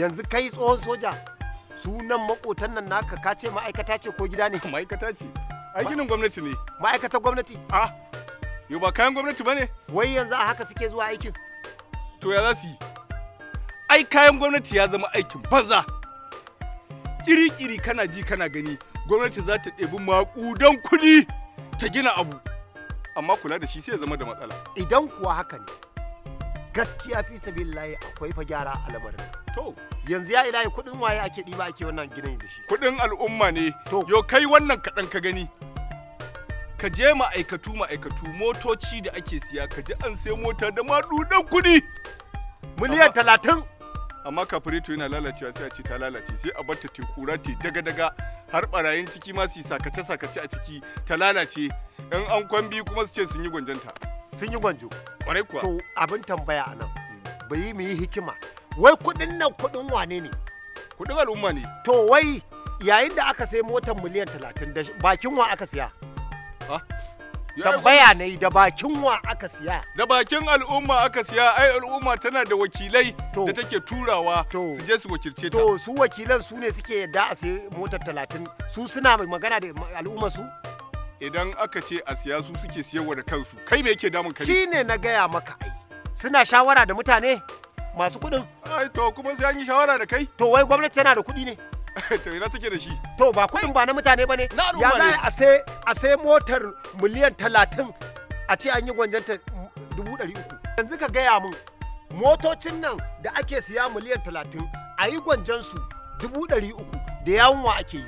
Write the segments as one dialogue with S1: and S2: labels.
S1: Yanzu kai tsohon soja, sunan makotan nan naka ka ce ma'aikata ce ko gida ne?
S2: Ma'aikata ce. Ai ginin gwamnati ne.
S1: Ma'aikatar gwamnati?
S2: Ah. Yo ba kayan gwamnati bane?
S1: Wai yanzu a haka suke zuwa aikin?
S2: To ya za su yi? Ai kayan gwamnati ya zama aikin banza. Kiri-kiri kana ji kana gani gwamnati za ta ɗebi maƙudan kuɗi ta gina abu. Amma kula da shi sai ya zama da matsala.
S1: Idan kuwa haka ne, gaskiya fi sabilillahi akwai fa gyara a lamarin.
S2: To
S1: yanzu ya ilahi kuɗin waye ake ɗiba ake wannan ginin da shi?
S2: Kuɗin al'umma ne.
S1: To
S2: yo kai wannan kaɗan ka gani. Ka je ma'aikatu motoci da ake siya ka ji an sai mota da maɗuɗan kuɗi.
S1: Miliyan 30.
S2: Amma kafireto yana lalacewa sai a ce ta lalace sai a barta ta kura ta daga-daga har barayin ciki ma su sakace-sakace a ciki ta lalace in an kwambi kuma su ce sun yi gwanjanta.
S1: Sun yi gwanjo.
S2: Kwarai kuwa.
S1: To abin tambaya a nan bai mu yi hikima wai kuɗin nan kuɗin wane ne?
S2: Kuɗin al'umma ne.
S1: To wai yayin da aka sai motar miliyan 30 da bakin wa aka siya? Tambaya ne da bakin wa aka siya?
S2: Da bakin al'umma aka siya. Ai al'umma tana da wakilai da take turawa su je su wakilce ta.
S1: To su wakilan su ne suke yadda a sayi motar 30, su suna mai magana da al'umma su?
S2: Idan aka ce a siya su suke siyarwa da kansu. Kai me yake damun ka ne?
S1: Shine na gaya maka ai. Suna shawara da mutane masu kuɗin.
S2: Ai to kuma sai an yi shawara da kai?
S1: To wai gwamnati tana da kuɗi ne?
S2: To ina take da shi?
S1: To ba kuɗin ba na mutane ba ne? Ya za a sai motar miliyan 30 a ce an yi gwanjanta 300,000. Yanzu ka gaya min motocin nan da ake siya miliyan 30 a yi gwanjansu 300,000 da yawon wa ake yi.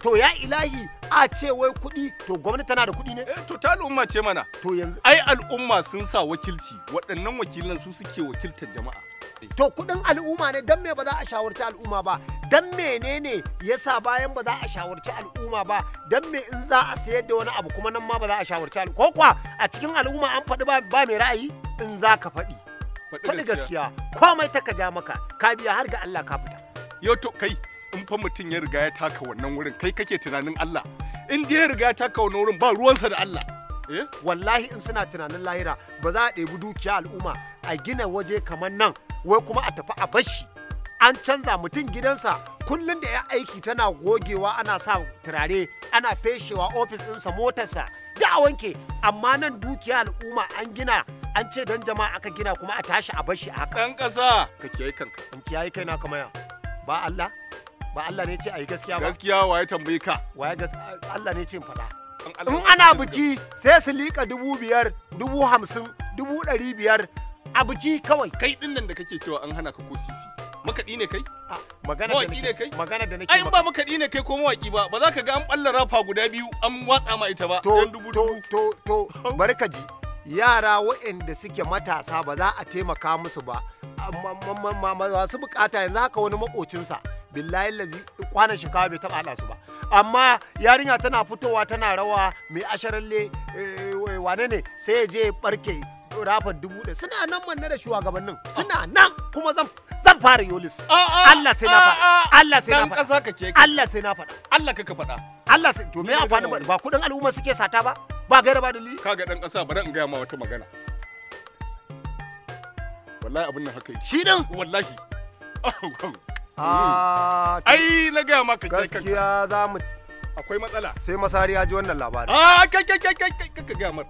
S1: To ya ilahi a ce wai kuɗi, to gwamnati tana da kuɗi ne?
S2: Eh to ta al'umma ce mana.
S1: To yanzu
S2: ai al'umma sun sa wakilci, waɗannan wakilan su suke wakiltar jama'a.
S1: To kuɗin al'umma ne, dan me ba za a shawarci al'umma ba? Dan menene yasa bayan ba za a shawarci al'umma ba? Dan me in za a sayar da wani abu kuma nan ma ba za a shawarci al'umma? Ko kuwa a cikin al'umma an faɗi ba mai ra'ayi? In za ka faɗi. Faɗi gaskiya. Komai ta ka ja maka, ka biya har ga Allah ka fita.
S2: Yo to kai in fa mutum ya riga ya taka wannan wurin kai kake tunanin Allah. In dai ya riga ya taka wannan wurin ba ruwansa da Allah. Eh?
S1: Wallahi in suna tunanin lahira ba za a ɗebi dukiya al'umma a gina waje kamar nan wai kuma a tafi a bashi. An canza mutum gidansa kullum da ya aiki tana gogewa ana sa turare ana feshewa ofis ɗinsa motarsa da a wanke, amma nan dukiya al'umma an gina an ce don jama'a aka gina kuma a tashi a bashi haka.
S2: Ɗan ƙasa ka kiyaye kanka.
S1: In kiyaye kaina kamar ya ba Allah ba Allah ne ce a yi gaskiya ba.
S2: Gaskiya waye tambaye ka?
S1: Waye Allah ne ce in faɗa. In ana biki sai su liƙa 5,000, 50,000, 500,000 a biki kawai.
S2: Kai ɗin nan da kake cewa an hana ka ko sisi. Makaɗi ne kai?
S1: Magana
S2: Mawaƙi ne kai?
S1: Magana da nake.
S2: Ai in ba makaɗi ne kai ko mawaƙi ba, ba za ka ga an ɓalla rafa guda biyu an watsa ma ita ba.
S1: To to to bari ka ji. Yara waɗanda suke matasa ba za a taimaka musu ba. Masu bukata yanzu haka wani makocinsa billahi lazi kwanan shinkafa bai taba haɗa su ba, amma yarinya tana fitowa tana rawa mai asharalle wane ne sai ya je barke rafar 1,000. Suna nan manne da shugabannin suna nan kuma zan fara yolis. Allah sai na faɗa. Allah sai na faɗa. Allah sai na faɗa.
S2: Allah kaka faɗa.
S1: Allah sai to me amfani ba kuɗin al'umma suke sata ba ba gaira ba dalili.
S2: Kaga dan ƙasa bari in gaya ma wata magana. Wallahi abin nan haka yake.
S1: Shi din?
S2: Wallahi. Ai na gaya maka kai kanka.
S1: Gaskiya za mu
S2: akwai matsala.
S1: Sai masari ya ji wannan labarin.
S2: Ah kai kai kai kai ka gaya mar.